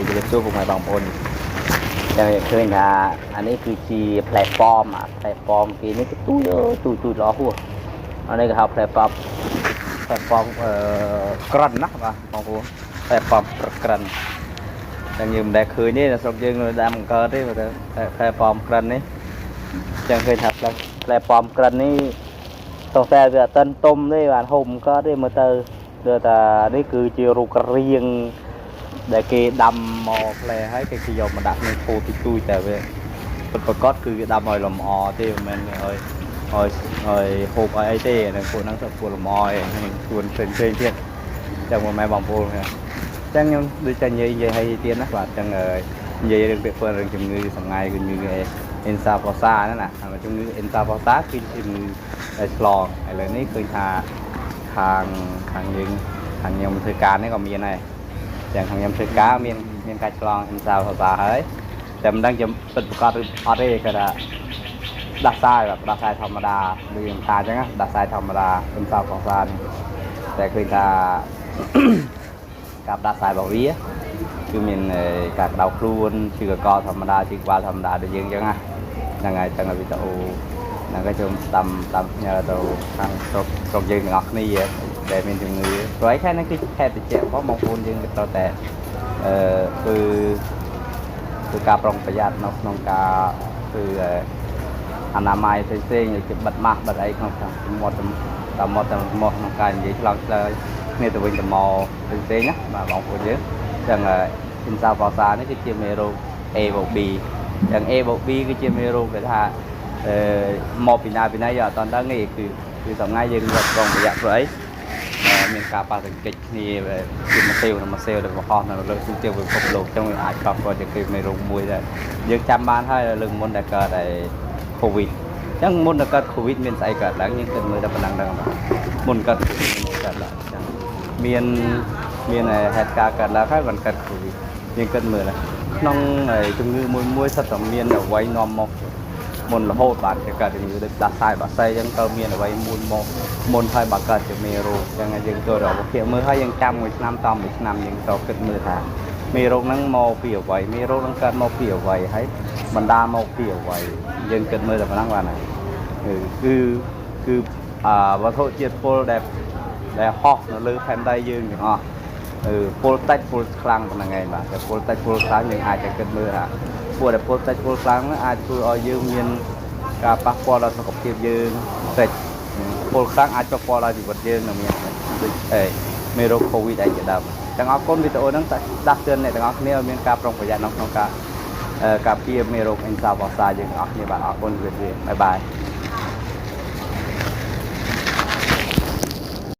ជម្រាបសួរពុកម៉ែបងប្អូនចឹងឃើញថាអានេះគឺជា platform អា platform គេនេះគឺទូចទូចទូចល្អហួសអានេះគេហៅ platform platform អឺក្រិនណាបាទបងប្អូន platform ក្រិនតែយើងមិនដែលឃើញទេនៅស្រុកយើងនៅដើមបង្កើតទេបើតែ platform ក្រិននេះចឹងឃើញថា platform ក្រិននេះតោះតែវាអត់តិនទុំទេបានហូបមិនកើតទេមើលទៅគឺថានេះគឺជារូបរាងដែលគេដាំមកផ្លែហើយគេគេយកមកដាក់ក្នុងថូទីទូចតែវាពិតប្រាកដគឺគេដាំឲ្យលម្អទេមិនមែនឲ្យឲ្យឲ្យហូបឲ្យអីទេហ្នឹងពួកហ្នឹងទៅពួកលម្អឯងជួនផ្សេងផ្សេងទៀតចឹងមកម៉ែបងប្អូនហ្នឹងចឹងខ្ញុំដូចតែនិយាយនិយាយឲ្យទៀតណាបាទចឹងនិយាយរឿងពាក់ព័ន្ធរឿងជំងឺសងៃគឺជំងឺអេនសាផសាហ្នឹងណាជំងឺអេនសាផសាគឺជាជំងឺដែលឆ្លងឥឡូវនេះឃើញថាខាងខាងយើងខាងខ្ញុំធ្វើការនេះក៏មានដែរចឹងខាងខ្ញុំធ្វើការមានមានការឆ្លងអេនសាផសាហើយតែមិនដឹងជាពិតប្រាកដឬអត់ទេគេថាដាស់សាយបាទដាស់សាយធម្មតាដូចខ្ញុំថាអញ្ចឹងណាដាស់សាយធម្មតាអេនសាផសានេះតែឃើញថា ការផ្ដាសាយរបស់វាគឺមានការក្តៅខ្លួនឈឺកកធម្មតាឈឺក្បាលធម្មតាដូចយើងអញ្ចឹងណាហ្នឹងហើយចឹងវីដេអូហ្នឹងក៏ខ្ញុំតាមតាមផ្ញើទៅខាងស្រុកស្រុកយើងទាំងអស់គ្នាដែលមានជំងឺព្រោះឯខែហ្នឹងគឺខេត្តតិចផងបងប្អូនយើងក៏ត្រូវតែអឺគឺគឺការប្រុងប្រយ័ត្ននៅក្នុងការគឺអនាម័យផ្សេងៗដូចជាបិទម៉ាស់បិទអីក្នុងមាត់តាមមាត់តាមមាត់ក្នុងការនិយាយឆ្លងឆ្លើយគ្នាទៅវិញទៅមកផ្សេងៗណាបាទបងប្អូនយើងចឹងអ៊ីនសាផសានេះគឺជាមេរោគ A បូក B ចឹង A បូក B គឺជាមេរោគគេថាអឺមកពីណាពីណាយកអត់តដឹងទេគឺគឺថ្ងៃយើងរត់ប្រុងប្រយ័ត្នព្រោះអីមានការប៉ះទង្គិចគ្នាជាមួយសេវនិងមួយសេវដែលបង្ហោះនៅលើទូទាំងពិភពលោកចឹងវាអាចកប់ក៏ជាគឺមេរោគមួយដែរយើងចាំបានហើយលើកមុនដែលកើតឯ COVID ចឹងមុនដែលកើត COVID មានស្អីកើតឡើងយើងគិតមើលតែប៉ុណ្ណឹងដឹងបាទមុនកើត COVID មានកើតឡើងចឹងមានមានហេតុការណ៍កើតឡើងហើយបានកើត COVID យើងគិតមើលក្នុងជំងឺមួយមួយសិតតែមានអ្វីនាំមកមុនរហូតបាទគេកើតជំងឺដូចដាស់សាយបាសីអញ្ចឹងទៅមានអ្វីមួយមកមុនហើយបើកើតជាមេរោគអញ្ចឹងយើងចូលរកវិភាគមើលហើយយើងចាំមួយឆ្នាំតមួយឆ្នាំយើងទៅគិតមើលថាមេរោគហ្នឹងមកពីអ្វីមេរោគហ្នឹងកើតមកពីអ្វីហើយបណ្ដាមកពីអ្វីយើងគិតមើលតែប៉ុណ្ណឹងបាទហើយគឺគឺគឺអាវត្ថុជាតិពុលដែលដែលហោះនៅលើផែនដីយើងទាំងអស់អឺពុលតិចពុលខ្លាំងប៉ុណ្ណឹងឯងបាទតែពុលតិចពុលខ្លាំងយើងអាចតែគិតមើលថាពួកដែលពុលតិចពុលខ្លាំងហ្នឹងអាចធ្វើឲ្យយើងមានការប៉ះពាល់ដល់សុខភាពយើងតិចពុលខ្លាំងអាចប៉ះពាល់ដល់ជីវិតយើងនឹងមានដូចអេមេរោគ COVID អីជាដើមចឹងអរគុណវីដេអូហ្នឹងដាស់តឿនអ្នកទាំងអស់គ្នាឲ្យមានការប្រុងប្រយ័ត្ននៅក្នុងការការពារមេរោគអេនសាវ៉ាសាយើងទាំងអស់គ្នាបាទអរគុណជម្រាបលា bye bye.